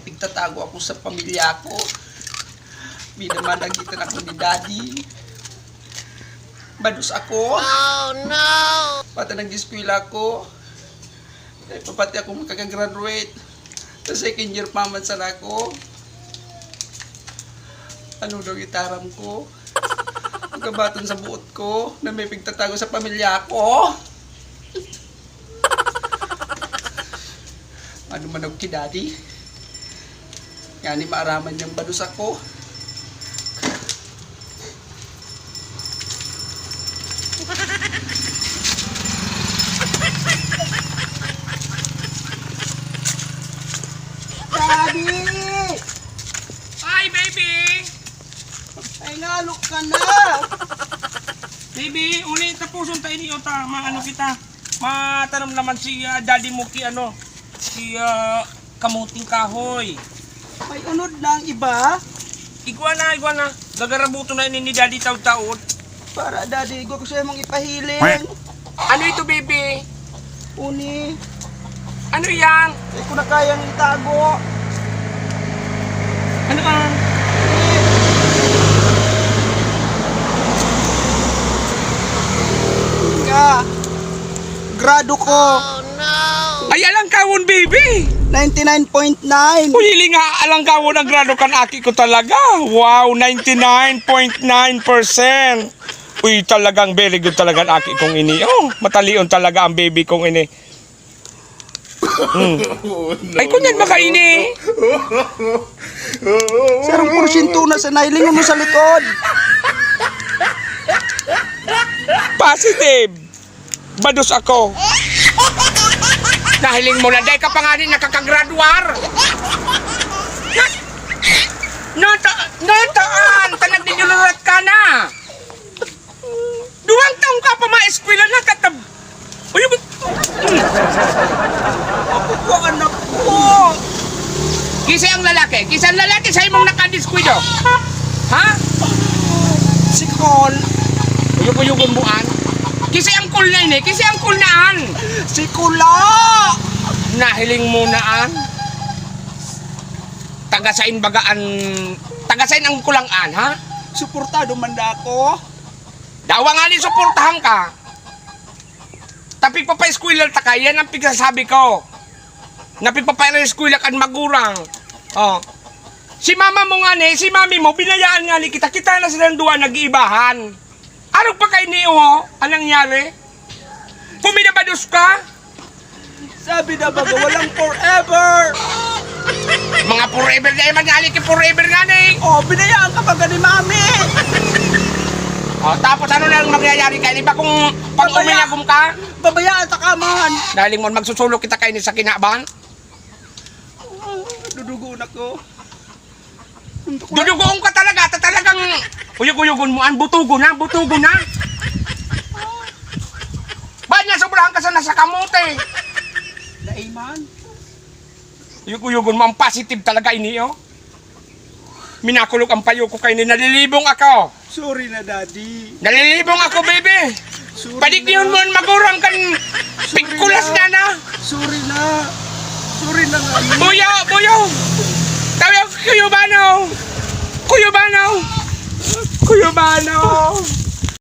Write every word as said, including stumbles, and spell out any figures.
Nagtatago ako sa pamilya ko. Minamanagitan ako ni Daddy. Badus ako. Oh, no! Pati nag-eskwela ako. Dahil pa pati ako makakagraduate. Sa second year pa man sana ako. Ano daw itaram ko? Ang kabaton sa buot ko na may pigtatago sa pamilya ko. Ano man ako ki Daddy? Yan ni maaraman niyang bados ako. Daddy! Ay, baby! Ay, ngalok ka na! Baby, uli, tapuson ta ini, o ta, maano kita. Matanom naman si, ah, daddy mo ki, ano, si, ah, kamuting kahoy. May unod na ang iba? Igwa na, igwa na. Gagarabuto na ini ni daddy taod-taod. Para, daddy, igwa ko sa imong ipahiling. Ano ito, baby? Uni. Ano yan? Di ko na kayang itago. Ano ka? Nga. Grado ko. Ay, alangkawon, baby! Ninety-nine point nine. Uy, hiling nga, alangkawon ang grado kan aki ko talaga. Wow, ninety-nine point nine percent. Uy, talagang very good talaga ang aki kong ini. Oh, matalion talaga ang baby kong ini. Hmm. Ay, kunyan makaini. Sarong porsyento na sa nailingon mo sa likod. Positive. Bados ako. Nahiling mo na, dai ka pa nga ni nakakagraduar. Nata-, nataan, ta nagdidilurat ka na. Duwang taon ka pa maeskwela na, tatab-, uy, uy. Ako po, anak ko. Kisay ang lalaki? Kisay ang lalaki sa imong nakadiskwida? Ha? Si Kol. Uyog-uyogon mo, an. Kisay ang Kol na ini? Kisay ang Kol na, an. Si Kula. Nahiling mo na, an. Taga sain baga an, taga sain ang Kulang, an, ha? Suportado man da ako. Dawa nga ni suportahan ka. Tapigpapaeskwela ta ka, yan ang pigsasabi ko. Napigpapaeskwela kan magurang. Oh. Si mama mo nga ni, si mami mo, binayaan nga ni kita. Kita na silang duwa nag-iibahan. Arog pa kay ni, oh, anong nangyari? Puminabados ka? Sabi na baga, walang forever. Mga forever na man nga, aliki forever nga ni. Oh, binayaan ka pa ni mami. Oh, tapos ano nang mangyayari kay ni ba kung pag Babaya-, uminagom ka? Babayaan ta ka man. Dahil mo magsusulok kita kay ni sa kinaban. Dudugo na ko. Dudugoon ka talaga, ta talagang uyog-uyogon mo, an butugo na, butugo na. Ba't nga sobrahan ka sana sa kamote? Dai man. Uyog-uyogon mo, ang positive talaga ini, oh. Minakulog ang payo ko kay ni, nalilibong ako. Sorry na, Daddy. Nalilibong ako, baby. Sorry Padigyun na. Mo ang magurang kan Sorry pigkulas na. Na, na. Sorry na. Sorry na nga. Buyo, buyo. Tawag Kuya Bano. Kuya Bano. Kuya Bano.